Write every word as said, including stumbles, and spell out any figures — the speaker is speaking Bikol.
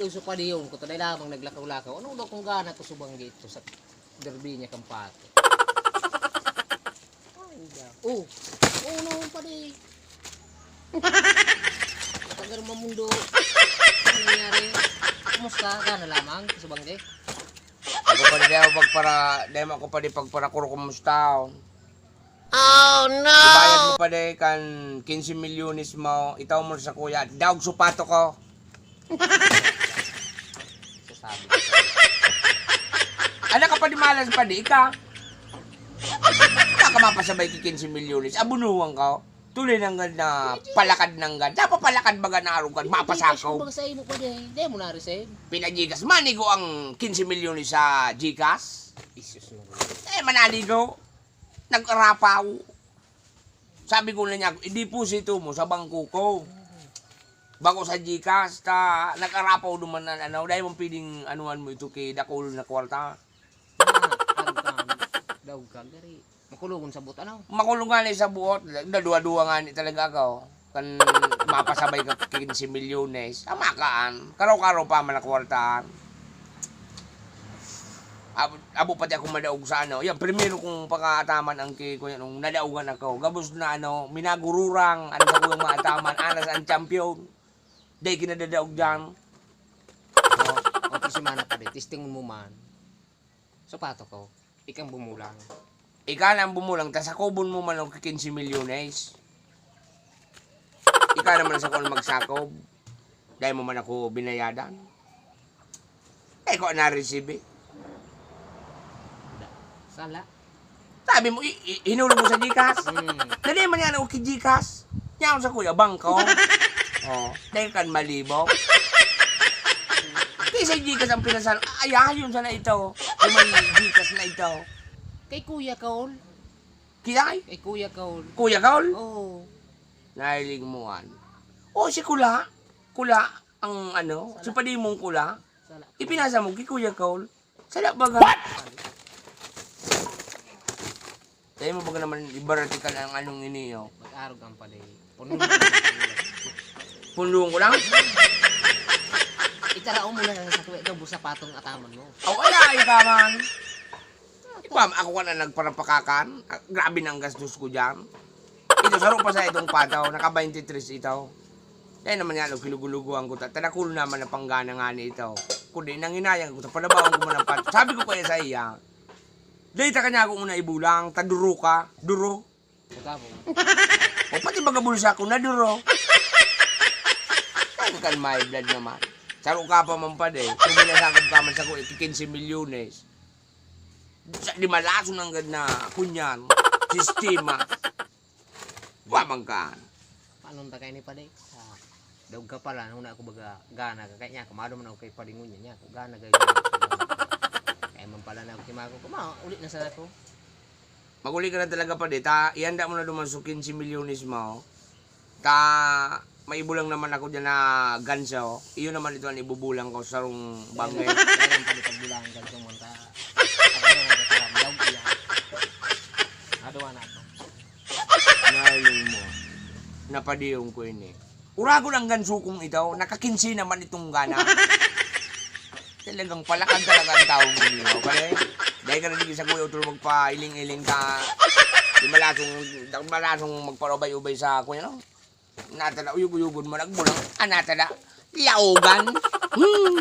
Uso pa diyon ko, taday lamang naglakaw-lakaw. Ano daw kung gana ko subang dito sa derby niya kang pati? Ay, da. Oh, oh, no, padi. Tagar mamundo. Ano nangyari? Kumusta? Gana lamang, subang di? Ako pa di ako pagpara, di mo ako pa di pagparakuro kumusta. Oh, no! Ibayad mo pa di kan quince milyones mo, itaw mo sa kuya, daog supato ko. Sasabi ko. Anak ka pa di malas pa di ka. Wala ka mapasabay ki quince milyones, abunuhan ka. Tuloy nanggad na palakad nanggad. Napapalakad baga na arugan, mapasakaw. Baga sa imo pa di, di mo na-receive. Pinagigas, manigo ang quince milyones sa Gcash. Isus mo. Eh, manaligo. Nag-arapaw. Sabi ko na niya, "Ideposito mo sa bangko ko. Bako sa Gcash, ta nag-arapaw duman na ano, dahil mong pwedeng anuhan mo ito kay dakul na kwarta." Ah, arog ka, daog ka, gari. Makulungon sa buot, ano? Makulungan na sa buot, naduwa-duwa nga ni talaga ako. Kan mapasabay ka quince milyones, tama kaan. Karaw-karaw pa man ang kwartahan. Abo, abo pati ako madaog sa ano. Yan, primero kong pakaataman ang ki-, kuya, nung nadaogan ako. Gabos na ano, minagururang, ano sa kuyang maataman, anas ang champion. Dahil kinadadaog dyan. O, o, si mana pa di, testing mo man. Sapato ko, ikang bumulang. Ika na ang bumulang, ta sakobon mo man og quince milyones. Ika naman sa kung magsakob. Dahil mo man ako binayadan. Eh, ko na-receive eh. Sala. Sabi mo, i-, i-, hinulog mo sa Gcash? Mm. Dali man yan, okay, Gcash. Yan sa kuya, bangko. Oh, dahil kan malibo. Di sa Gcash ang pinasal, ay, ayun sana ito. Yung may Gcash na ito. Kay Kuya Kaol. Kiyay? Kay Kuya Kaol. Kuya Kaol? Oo. Nahiling mo, an. Oh, si Kula. Kula, ang ano, si Padimong Kula. Sala. Ipinasa mo kay Kuya Kaol. Sala baga. What? Tayo mo baga naman ibaratikan ang anong ini, oh. Mag-arog ang pala eh. Punong. Punong ko lang? Itaraon mo na lang sa kuya daw, busa patong ataman mo. Oh, wala, ay ka man. Ipam, ako ka na nagparapakakan. Ah, grabe na ang gastos ko dyan. Ito, saro pa sa itong pataw, naka twenty-three ito. Dahil naman yan, kiluguluguan ko, ta-, tadakul naman na panggana nga ni ito. Kundi, nanginayang ko, sa panabawan ko man ang pat-, sabi ko kaya sa iya, "Dahil ta kanya ako una ibulang, ta duro ka, duro." Magabo. O pati baga bulsa ko, na duro. Ay, kan may blood naman. Saro ka pa man pa, de. Kung binasakop ka man sa ko, quince milyones. Sa di malason ang gad na, kunyan, sistema. Wa man ka. Paano ta kayo ni Padi? Ah, daog ka pala, nung na ako baga, gana ka, kaya niya, kumado man ako kay Padi ngunyan niya, ako gana kayo. Kaya man pala na ako kimako, kuma, uli na sa ako. Mag-uli ka na talaga, Padi, ta, ihanda mo na duman sa quince milyones mo, ta, may ibulang naman ako dyan na ganso, iyo naman ito ang ibubulang ko sa sarong bangin. Kaya lang pala pagbulangan ganso mo, ta, ako na nagkakaramdaw, iya. Aduwa na ako. Nahiling mo. Napadiyong ko ini. Uragon ang gansukong ito, nakakinsi naman itong gana. Talagang palakad talaga ang taong ini, oh, pare. Dahil ka na digil sa kuya, utol magpailing-iling ka. Di malasong, di malasong magparubay-ubay sa kuya, no? Natada, uyog-uyogon mo, nagbulang. Ah, natada. Laogan. Hmm.